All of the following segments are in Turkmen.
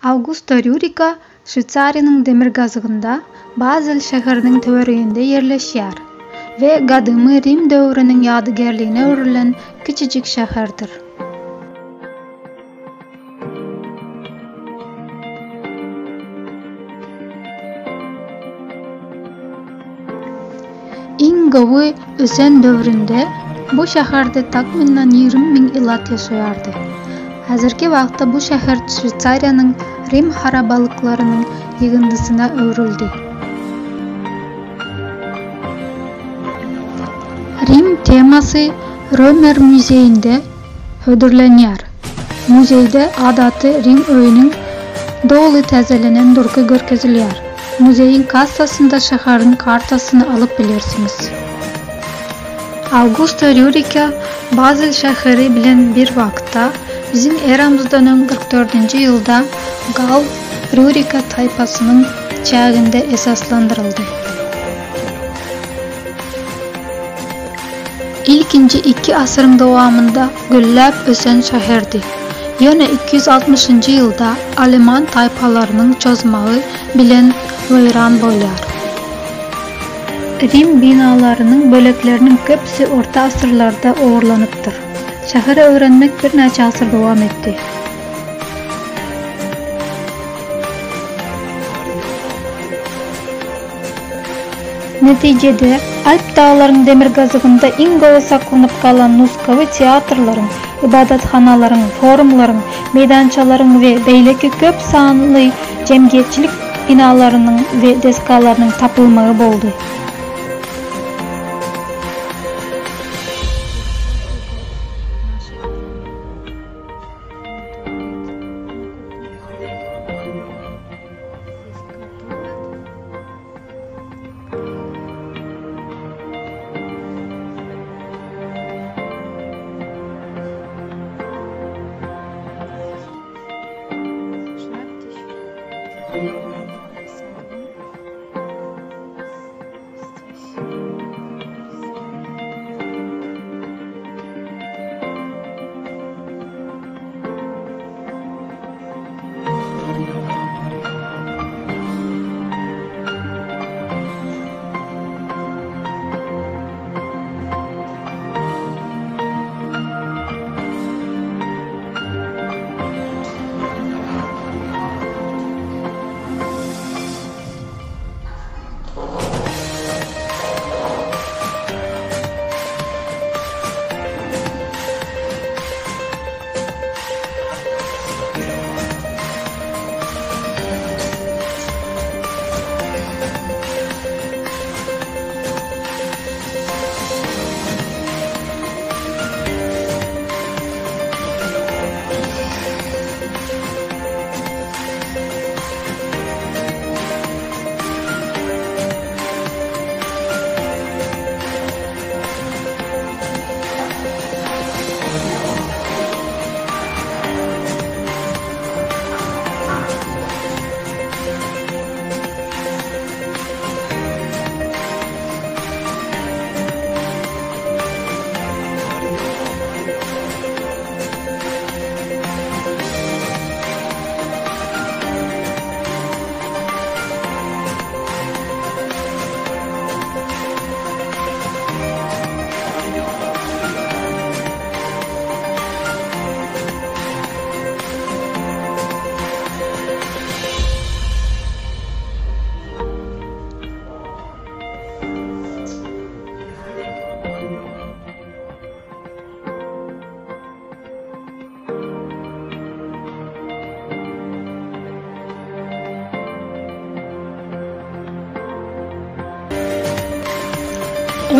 Augusta Rýurika Şweýsariýanyň demirgazygynda, Bazel şäheriniň töwereginde ýerleşýär we gadymy Rim döwrüniň ýadygärligine öwrülen kiçijik şäherdir. Iň gowy ösen döwründe bu şäherde takmynan 20 müň ilat ýaşaýardy. Häzirki wagtda bu şäher Şweýsariýanyň rim harabalyklarynyň ýygyndysyna öwrüldi. Rim temasy Römer muzeýinde hödürlenýär. Muzeýde adaty Rim öýüniň doly täzelenen durky görkezilýär. Muzeýiň kassasynda şäheriň kartasyny alyp bilersiňiz. Augusta Rýurika Bazel şäheri bilen bir wagtda, biziň eramyzdan öň 44-nji ýylda gall Rýurika taýpasynyň çäginde esaslandyryldy. Ilkinji iki asyryň dowamynda gülläp ösen şäherdi. Ýöne 260-njy ýylda aleman taýpalarynyň çozmagy bilen weýran bolýar. Rim binalarynyň bölekleriniň köpüsi orta asyrlarda ogurlanypdyr. Şäheri öwrenmek birnäçe asyr dowam etdi. Netijede, Alp daglaryň demirgazygynda iň gowy saklanyp galan nusgawy teatrlaryň, ybadathanalaryň, forumlaryň, meýdançalaryň we beýleki köp sanly jemgyýetçilik binalarynyň we desgalarynyň tapylmagy boldy.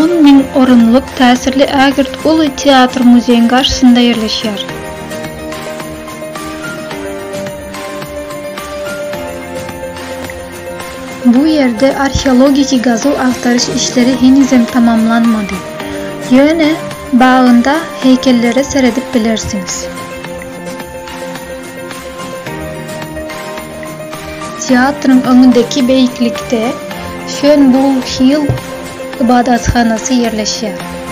On müň orunlyk täsirli ägirt uly teatr muzeýiň garşysynda ýerleşýär. Bu ýerde arheologiki gazuw-agtaryş işleri henizem tamamlanmady. Ýöne bagynda heýkellere seredip bilersiňiz. Teatryň öňündäki beýiklikde Schönbrunn-Hill ybadathanasy ýerleşýär.